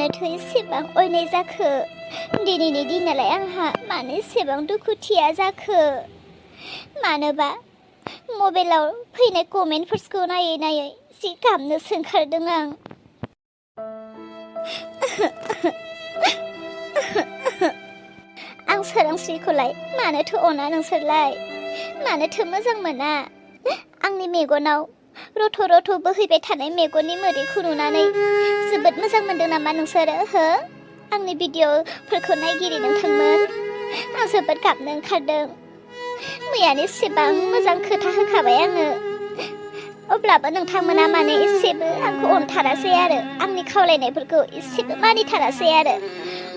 मानोथो एसेबां अयनाय जाखो दिनैनि दिनालाय आंहा मानो एसेबां दुखुथिया जाखो मानोबा मबाइलाव फैनाय कमेन्टफोरखौ नायै नायै जि गाबनोसो ओंखारदों आं सोरांस्रिखौलाय मानोथो अना नोंसोरलाय मानोथो मोजां मोना आंनि मेगनाव रथ' रथ' बोहैबाय थानाय मेगननि मोदैखौ नुनानै जोबोद मोजां मोनदों नामा नोंसोरो हो आंनि भिडिअफोरखौ नायगिरि नोंथांमोन आं जोबोद गाबनो ओंखारदों मैयानो एसेबां मोजां खोथा होखाबाय आङो अब्लाबो नोंथांमोना माने एसेबो आंखौ अनथारासै आरो आंनि खावलायनायफोरखौ एसेबो मानिथारासै आरो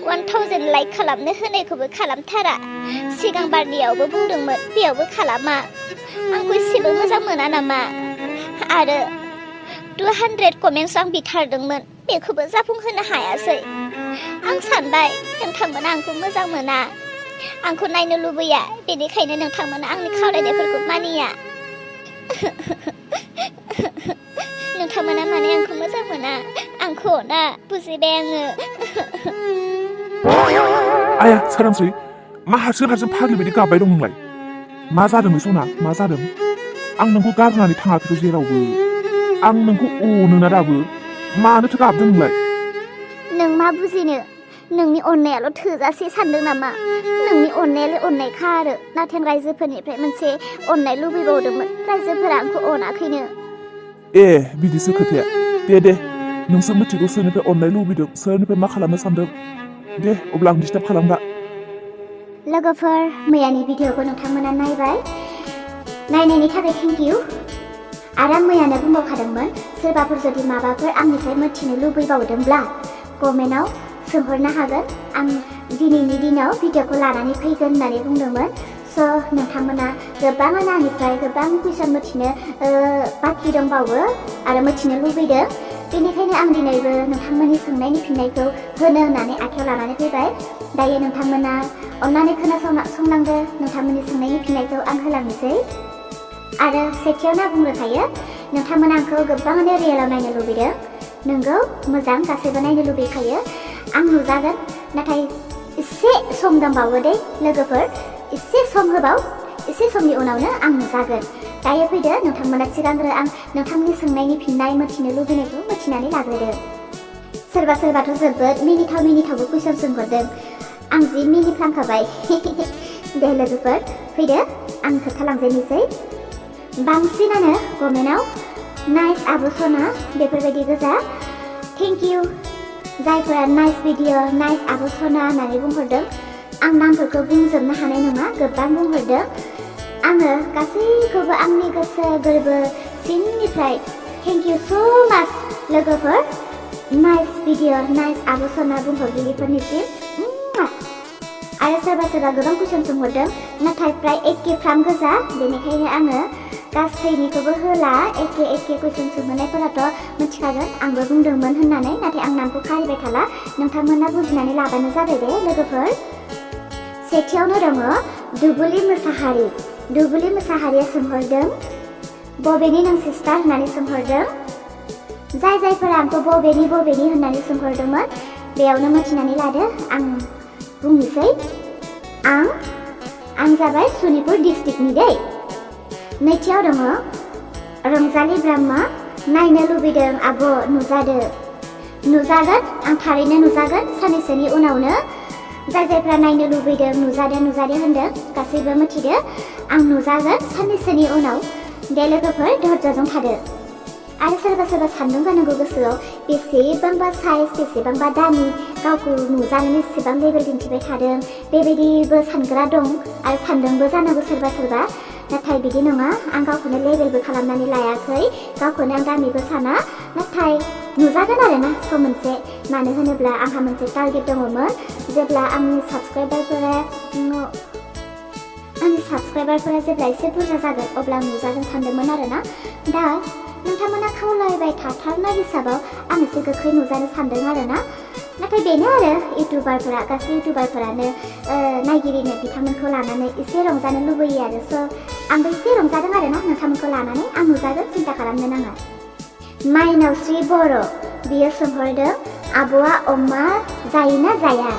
1000 लाइक खालामनो होनायखौबो खालामथारा सिगां बारनियावबो बुंदोंमोन बेयावबो खालामा आंखौ एसेबो मोजां मोना नामा आरो 200 कमेन्ट्स आं बिथारदोंमोन बेखौबो जाफुंहोनो हायासै आं सानबाय नोंथांमोना आंखौ मोजां मोना आंखौ नायनो लुबैया बेनिखायनो नोंथांमोना आंनि खावलायनायफोरखौ मानिया नोंथांमोना माने आंखौ मोजां मोना आंखौ अना बुजिबाय आङो आया सोरांस्रि मा हारसिं हारसिं फाग्लि बायदि गाबबाय दं नोंलाय मा जादों सना मा जादों आं नोंखौ गारनानै थाङाखै जेरावबो आं नोंखौ अनोना दाबो मानोथो गाबदों नोंलाय नों मा बुजिनो नोंनि अननायाल' थोजासे सानदों नामा नोंनि अननायालाय अननायखा आरो नाथाय रायजोफोरनिफ्राय मोनसे अननाय लुबैबावदोंमोन रायजोफोरा आंखौ अनाखैनो ए बिदिसो खोथाया दे नोंसोर मिथिगौ सोरनिफ्राय अननाय लुबैदों सोरनिफ्राय मा खालामनो सानदों दे अब्ला आं डिस्टार्ब खालामला लोगोफोर मैयानि भिडिअखौ नोंथांमोना नायबाय नायनायनि थाखाय थेंक इउ आरो आं मैयानो बुंबावखादोंमोन सोरबाफोर जुदि माबाफोर आंनिफ्राय मिथिनो लुबैबावदोंब्ला कमेन्टआव सोंहरनो हागोन आं दिनैनि दिनाव भिडिअखौ लानानै फैगोन होननानै बुंदोंमोन स' नोंथांमोना गोबाङानो आंनिफ्राय गोबां कुइसन मिथिनो बाखि दंबावो आरो मिथिनो लुबैदों बेनिखायनो आं दिनैबो नोंथांमोननि सोंनायनि फिननायखौ होनो होननानै आखायाव लानानै फैबाय दायो नोंथांमोना अन्नानै खोनासंलांदो नोंथांमोननि सोंनायनि फिननायखौ आं होलांनोसै आरो सेथियावनो बुंग्रोखायो नोंथांमोना आंखौ गोबाङानो रियेलाव नायनो लुबैदों नोंगौ मोजां गासैबो नायनो लुबैखायो आं नुजागोन नाथाय एसे सम दंबावो दे लोगोफोर एसे सम होबाव एसे समनि उनावनो आं नुजागोन दायो फैदो नोंथांमोना सिगांग्रो आं नोंथांमोननि सोंनायनि फिननाय मिथिनो लुबैनायखौ मिथिनानै लाग्रोदो सोरबाथ' जोबोद मिनिथावबो कुइसन सोंहरदों आं जि मिनिफ्लांखाबाय दे लोगोफोर फैदो आं खोन्थालांजेननोसै बांसिनानो कमेन्टआव नाइस आब' सना बेफोरबायदि गोजा थेंक इउ जायफोरा नाइस भिडिअ नाइस आब' सना होननानै बुंहरदों आं नामफोरखौ बुंजोबनो हानाय नङा गोबां बुंहरदों आङो गासैखौबो आंनि गोसो गोरबो सिंनिफ्राय थेंक इउ स' माच लोगोफोर नाइस भिडिअ नाइस आब' सना बुंहरगिरिफोरनिसिम आरो सोरबा गोबां कुइसन सोंहरदों नाथाय फ्राय एखेफ्राम गोजा बेनिखायनो आङो गासैनिखौबो होला एखे कुइसन सोंहरनायफोराथ' मिथिखागोन आंबो बुंदोंमोन होननानै नाथाय आं नामखौ खारिबाय थाला नोंथांमोना बुजिनानै लाबानो जाबाय दे लोगोफोर सेथियावनो दङ दुबुलि मोसाहारिया सोंहरदों बबेनि नों सिस्टार होननानै सोंहरदों जायफोरा आंखौ बबेनि होननानै सोंहरदोंमोन बेयावनो मिथिनानै लादो आं बुंनोसै आं जाबाय सनितपुर डिस्ट्रिक्टनि दै नैथियाव दङ रंजालि ब्रह्म नायनो लुबैदों आब' नुजागोन आं थारैनो नुजागोन साननैसोनि उनावनो जायफोरा नायनो लुबैदों नुजादों होनदों गासैबो मिथिदो आं नुजागोन साननैसोनि उनाव दे लोगोफोर धैर्यजों थादो आरो सोरबा सानदों जानांगौ गोसोआव बेसेबांबा साइज बेसेबांबा दामि गावखौ नुजानो एसेबां लेभेल दिन्थिबाय थादों बेबायदिबो सानग्रा दं आरो सानदोंबो जानांगौ सोरबा नाथाय बिदि नङा आं गावखौनो लेभेलबो खालामनानै लायाखै गावखौनो आं दामिबो साना नाथाय नुजागोन आरोना सम मोनसे मानो होनोब्ला आंहा मोनसे टारगेट दङमोन जेब्ला आंनि साबस्क्राइबारफोरा जेब्ला एसे बुरजा जागोन अब्ला नुजागोन सानदोंमोन आरोना दा नोंथांमोना खावलायबाय थाथारनाय हिसाबाव आं एसे गोख्रै नुजानो सानदों आरोना नाथाय बेनो आरो गासै इउटुबारफोरानो नायगिरिनो बिथांमोनखौ लानानै एसे रंजानो लुबैयो आरो स' आंबो एसे रंजादों आरोना नोंथांमोनखौ लानानै आं नुजागोन सिन्था खालामनो नाङा माइनावस्रि बर' बियो सोंहरदों आब'आ अमा जायोना जाया?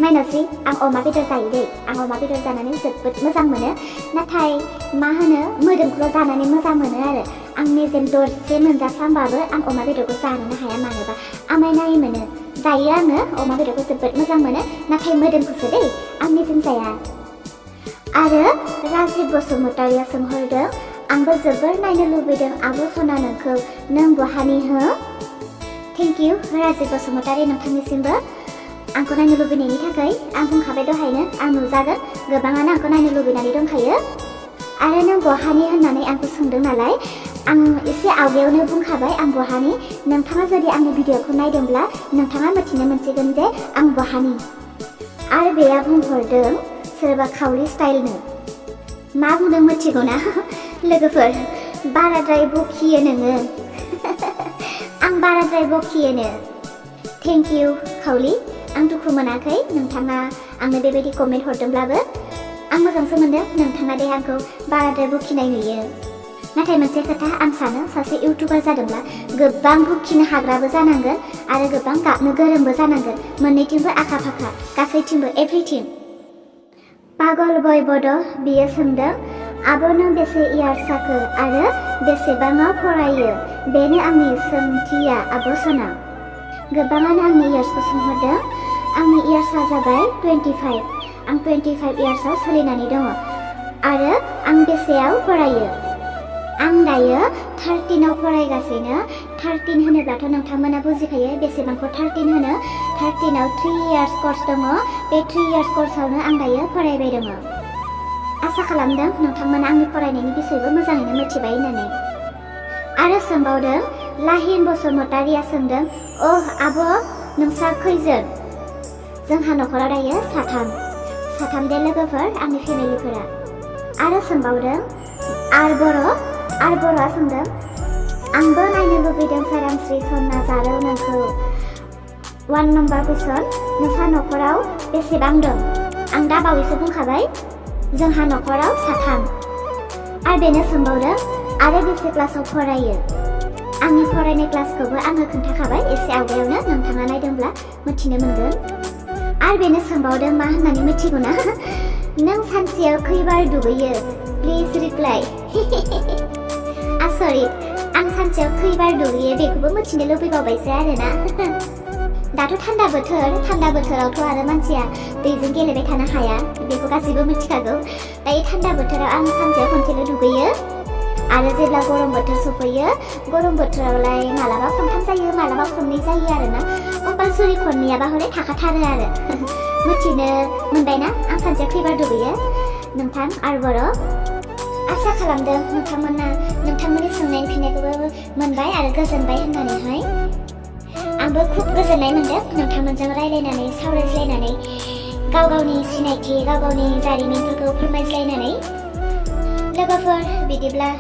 माइनावस्रि आं अमा बेदर जायो दै। आं अमा बेदर जानानै जोबोद मोजां मोनो। नाथाय मा होनो मोदोमखौल' जानानै मोजां मोनो आरो। आं मेजेम दरसे मोनजाफ्लांबाबो आं अमा बेदरखौ जानोनो हाया मानोबा आमायनाय मोनो। जायो आङो अमा बेदरखौ जोबोद मोजां मोनो नाथाय मोदोमखौसो दै आं मेजेम जाया। आरो राजिब बसुमतारिया सोंहरदों आंबो जोबोर नायनो लुबैदों आब' सना नोंखौ नों बहानि हो? थेंक इउ राजिब बसुमतारि नोंथांनिसिमबो आंखौ नायनो लुबैनायनि थाखाय। आं बुंखाबाय दहायनो आं नुजागोन गोबाङानो आंखौ नायनो लुबैनानै दंखायो। आरो नों बहानि होननानै आंखौ सोंदों नालाय आं एसे आवगायावनो बुंखाबाय आं बहानि। नोंथाङा जुदि आंनि भिडिअखौ नायदोंब्ला नोंथाङा मिथिनो मोनसिगोन जे आं बहानि। आरो बेया बुंहरदों सोरबा खावरि स्टाइलनो। मा बुंदों मिथिगौ ना लोगोफोर? बाराद्राय बखियो नोङो। आं बाराद्राय बखियोनो। थेंक इउ खावरि। आं दुखु मोनाखै नोंथाङा आंनो बेबायदि कमेन्ट हरदोंब्लाबो। आं मोजांसो मोनदों नोंथाङा दे आंखौ बाराद्राय बखिनाय नुयो। नाथाय मोनसे खोथा आं सानो सासे इउटुबार जादोंब्ला गोबां बखिनो हाग्राबो जानांगोन आरो गोबां गाबनो गोरोंबो जानांगोन। मोननैथिंबो आखा फाखा गासैथिंबो एभ्रिथिं। पागल बय बड' बियो सोंदों आब' नों बेसे इयार्स जाखो आरो बेसेबाङाव फरायो? बेनो आंनि सोंथिया आब' सना। गोबाङानो आंनि इयार्सखौ सोंहरदों। आंनि इयार्सआ जाबाय 25। आं 25 इयार्सआव सोलिनानै दङ। आरो आं बेसेयाव फरायो? आं दायो 13आव फरायगासिनो। 13 होनोब्लाथ' नोंथांमोना बुजिखायो बेसेबांखौ 13 होनो। 13आव 3 इयार्स कर्स दङ। बे 3 इयार्स कर्सआवनो आं दायो फरायबाय दङ। आसा खालामदों नोंथांमोना आंनि फरायनायनि बिसयबो मोजाङैनो मिथिबाय होननानै। आरो सोंबावदों लाहिन बसुमतारिया सोंदों अह आब' नोंस्रा खैजोन? जोंहा न'खराव दायो साथाम दे लोगोफोर आंनि फेमिलिफोरा। आरो सोंबावदों आरबर'आ सोंदों आंबो नायनो लुबैदों सोरांस्रि सना जारौ नोंखौ। 1 नम्बर कुइसन नोंस्रा न'खराव बेसेबां दं? आं दा बावैसो बुंखाबाय जोंहा न'खराव 3। आरो बेनो सोंबावदों आरो बेसे क्लासाव फरायो? आंनि फरायनाय क्लासखौबो आङो खोन्थाखाबाय एसे आवगायावनो। नोंथाङा नायदोंब्ला मिथिनो मोनगोन। आरो बेनो सोंबावदों मा होननानै मिथिगौ ना? नों सानसेयाव खैबार दुगैयो? Please reply. सरि आं सानसेयाव खैबार दुगैयो बेखौबो मिथिनो लुबैबावबायसो आरोना। दाथ' थान्दा बोथोरावथ' आरो मानसिया दैजों गेलेबाय थानो हाया बेखौ गासैबो मिथिखागौ। दायो थान्दा बोथोराव आं सानसेयाव खनसेल' दुगैयो। आरो जेब्ला गरम बोथोर सफैयो गरम बोथोरावलाय मालाबा खनथाम जायो मालाबा खननै जायो आरोना। कम्पालसरि खननैयाबा हले थाखाथारो आरो। मिथिनो मोनबायना आं सानसेयाव खैबार दुगैयो? नोंथां आरबर' आसा खालामदों नोंथांमोननि सोंनायनि फिननायखौबो मोनबाय आरो गोजोनबाय होननानैहाय। आंबो खुब गोजोननाय मोनदों नोंथांमोनजों रायलायनानै सावरायज्लायनानै गाव गावनि सिनायथि गाव गावनि जारिमिनफोरखौ फोरमायज्लायनानै। लोगोफोर बिदिब्ला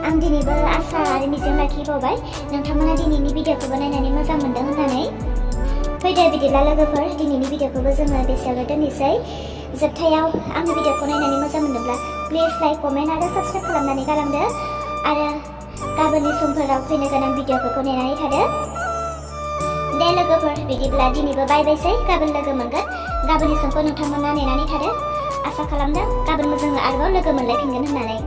आं दिनैबो आसा आरो मिजिं लाखिबावबाय नोंथांमोना दिनैनि भिडिअखौबो नायनानै मोजां मोनदों होननानै। फैदो बिदिब्ला लोगोफोर दिनैनि भिडिअखौबो जोङो बेसेयावनो दोननोसै। जोबथायाव आंनि भिडिअखौ नायनानै मोजां मोनदोंब्ला प्लिज लाइक कमेन्ट आरो साबस्क्राइब खालामनानै गालांदो। आरो गाबोननि समफोराव फैनो गोनां भिडिअफोरखौ नेनानै थादो। दे लोगोफोर बिदिब्ला दिनैबो बायसै गाबोन लोगो मोनगोन। गाबोननि समखौ नोंथांमोना नेनानै थादो। आसा खालामदों गाबोनबो जोङो आरोबाव लोगो मोनलायफिनगोन होननानै।